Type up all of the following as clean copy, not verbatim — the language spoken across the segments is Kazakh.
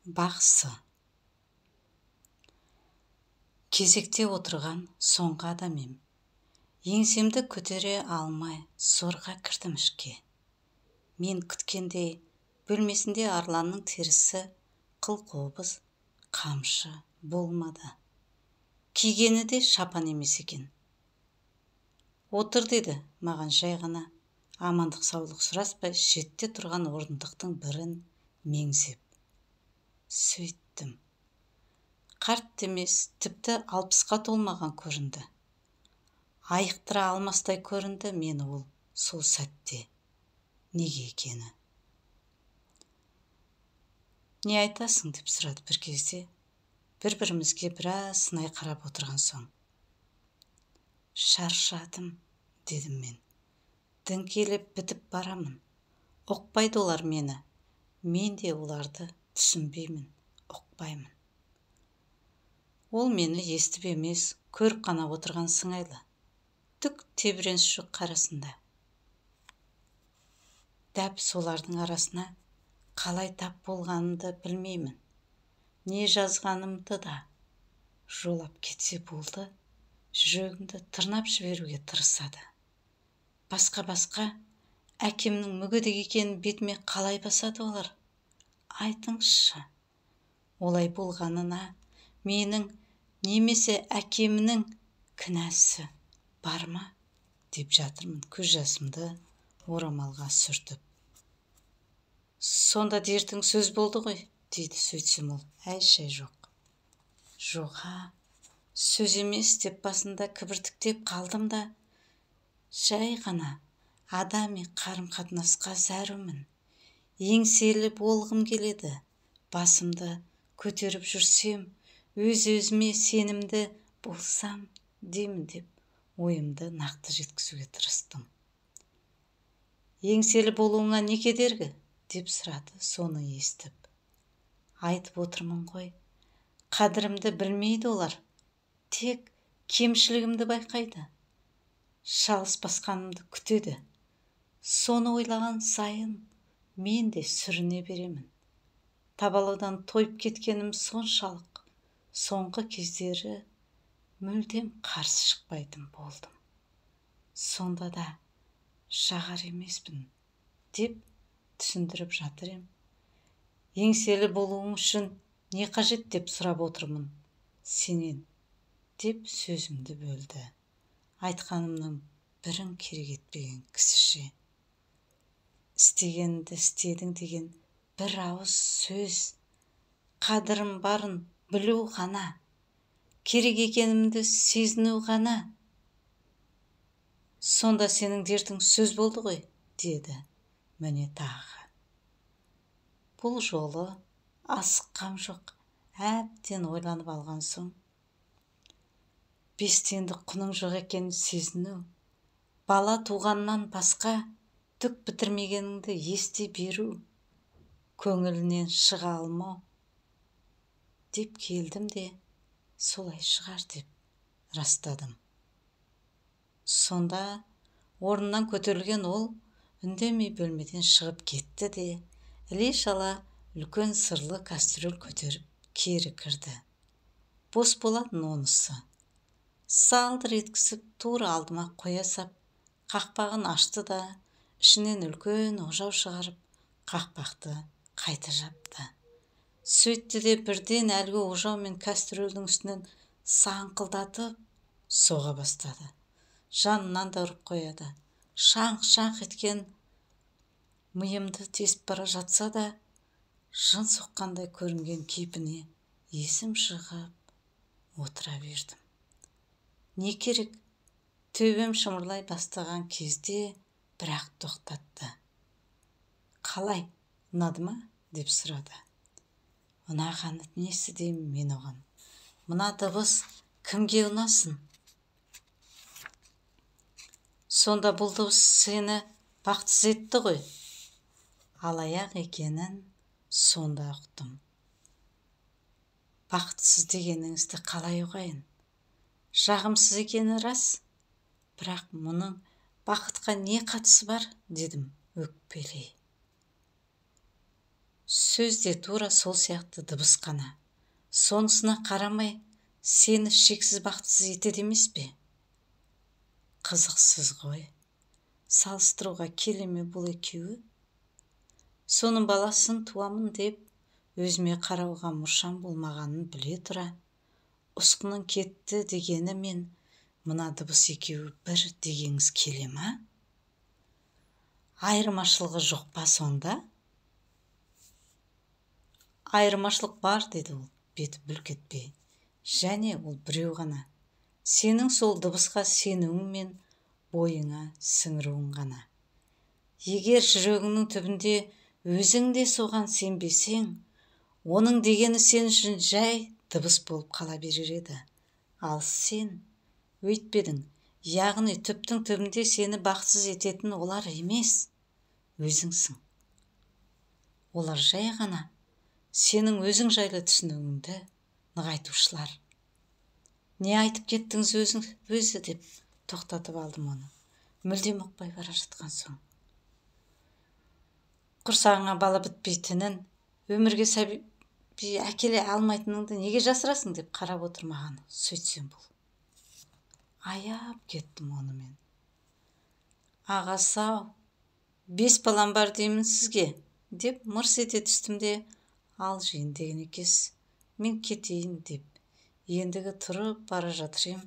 Бақсы. Кезекте отырған соңғы адам ем. Еңсемді көтере алмай зорға кірдім ішке. Мен күткендей бөлмесінде арланның терісі, қыл қобыз, қамшы болмады. Кигені де шапан емес екен. Отыр деді маған жай ғана, амандық саулық сұраспай шетте тұрған орындықтың бірін меңзеп. Сөйттім. Қарт емес, тіпті 60-қа толмаған көрінді. Айықтыра алмастай көрінді мені ол сол сәтте. Неге екені. Не айтасың деп сұрады бір кезде, бір-бірімізге біраз сынай қарап отырған соң. Шаршадым, дедім мен. Діңкелеп бітіп барамын. Ұқпайды олар мені. Мен де оларды түсінбеймін, ұқпаймын. Ол мені естіп емес, көріп қана отырған сыңайлы. Түк тебіреніс жоқ қарасында. Дәп солардың арасына қалай тап болғанымды білмеймін. Не жазғанымды да жолап кетсе болды, жүрегімді тырнап жіберуге тырысады. Басқа-басқа әкемнің мүгедек екенін бетіме қалай басады олар? Айтыңызшы, олай болғанына менің немесе әкемнің кінәсі бар ма? Деп жатырмын көз жасымды орамалға сүртіп. Сонда дертің сөз болды ғой, дейді сөйтсем ол. Әй-шай жоқ. Жоға, сөз емес деп басында кібіртіктеп қалдым да, жай ғана адами қарым-қатынасқа зәрумін. Еңселі болғым келеді. Басымды көтеріп жүрсем, өз-өзіме сенімді болсам деймін деп ойымды нақты жеткізуге тырыстым. Еңселі болуыңа не кедергі? Деп сұрады соны естіп. Айтып отырмын ғой, қадірімді білмейді олар, тек кемшілігімді байқайды. Шалыс басқанымды күтеді. Соны ойлаған сайын мен де сүріне беремін. Табалаудан тойып кеткенім соншалық, соңғы кездері мүлдем қарсы шықпайтын болдым. Сонда да жағар емеспін деп түсіндіріп жатыр ем. Еңселі болуың үшін не қажет деп сұрап отырмын сенен деп сөзімді бөлді. Айтқанымның бірін керек етпеген кісіше. Істегенді істедің деген бір ауыз сөз, қадірім барын білу ғана, керек екенімді сезіну ғана. Сонда сенің дертің сөз болды ғой, деді міне тағы. Бұл жолы асыққам жоқ, әбден ойланып алған соң. 5 тиындық құның жоқ екенін сезіну, бала туғаннан басқа түк бітірмегеніңді есте беру, көңілінен шыға алмау деп келдім де, солай шығар деп растадым. Сонда орнынан көтерілген ол үндемей бөлмеден шығып кетті де, іле-шала үлкен сырлы кастрюль көтеріп кері кірді. Бос болатын онысы. Салдыр еткізіп тура алдыма қоя сап, қақпағын ашты да, ішінен үлкен ожау шығарып, қақпақты қайта жапты. Сөйтті де бірден әлгі ожау мен кастрюльдің үстінен саңқылдатып соға бастады. Жанынан да ұрып қояды. Шаңқ-шаңқ еткен миымды тесіп бара жатса да, жын соққандай көрінген кейпіне есім шығып отыра бердім. Не керек, төбем шымырлай бастаған кезде бірақ тоқтатты. Қалай, ұнады ма? Деп сұрады. Ұнағаны несі деймін мен оған. Мына дыбыс кімге ұнасын? Сонда бұл дыбыс сені бақытсыз етті ғой. Алаяқ екенін сонда ұқтым. Бақытсыз дегеніңізді қалай ұғайын? Жағымсыз екені рас, бірақ мұның бақытқа не қатысы бар, дедім өкпелей. Сөз де тура сол сияқты дыбыс қана. Сонысына қарамай сені шексіз бақытсыз етеді емес пе? Қызықсыз ғой. Салыстыруға келе ме бұл екеуі? Соның баласын туамын деп өзіме қарауға мұршам болмағанын біле тұра, ұсқының кетті дегені мен мына дыбыс екеуі бір дегеңіз келе ма? Айырмашылығы жоқ па сонда? Айырмашылық бар, деді ол беті бүлк етпей. Және ол біреу ғана. Сенің сол дыбысқа сенуің мен бойыңа сіңіруің ғана. Егер жүрегіңнің түбінде өзің де соған сенбесең, оның дегені сен үшін жай дыбыс болып қала берер еді. Ал сен өйтпедің, яғни түптің түбінде сені бақытсыз ететін олар емес, өзіңсің. Олар жай ғана сенің өзің жайлы түсінігіңді нығайтушылар. Не айтып кеттіңіз өзің өзі деп тоқтатып алдым оны. Мүлдем ұқпай бара жатқан соң. Құрсағыңа бала бітпейтінін, өмірге сәби әкеле алмайтыныңды неге жасырасың деп қарап отыр маған. Сөйтсем бұл. Аяп кеттім оны мен. Ағасы-ау, 5 балам бар деймін сізге, деп мырс ете түстім де, ал жиын деген екес, мен кетейін деп. Ендігі тұрып бара жатыр ем.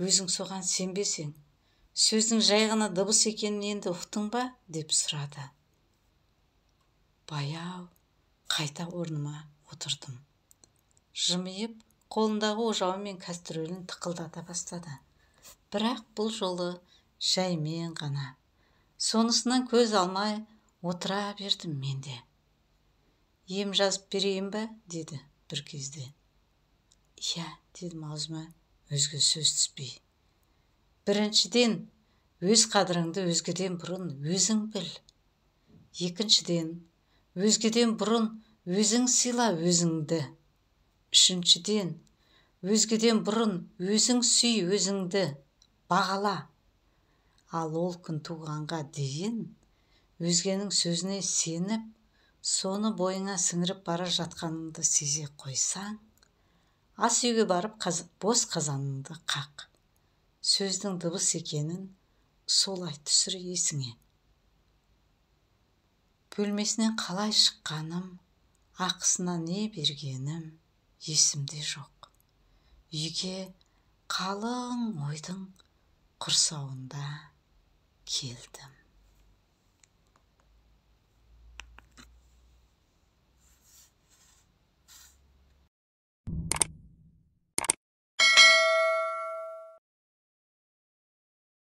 Өзің соған сенбесең, сөздің жай ғана дыбыс екенін енді ұқтың ба, деп сұрады. Баяу қайта орныма отырдым. Жымиып, қолындағы ожауы мен кастрюлін тықылдата бастады. Бірақ бұл жолы жаймен ғана. Сонысынан көз алмай отыра бердім мен де. Ем жазып берейін бе, деді бір кезде. Иә, дедім аузыма өзге сөз түспей. Біріншіден, өз қадіріңді өзгеден бұрын өзің біл. Екіншіден, өзгеден бұрын өзің сыйла өзіңді. Үшіншіден, өзгеден бұрын өзің сүй өзіңді, бағала. Ал ол күн туғанға дейін өзгенің сөзіне сеніп, соны бойыңа сіңіріп бара жатқаныңды сезе қойсаң, ас үйге барып бос қазаныңды қақ. Сөздің дыбыс екенін солай түсір есіңе. Бөлмесінен қалай шыққаным, ақысына не бергенім есімде жоқ. Үйге қалың ойдың құрсауында келдім.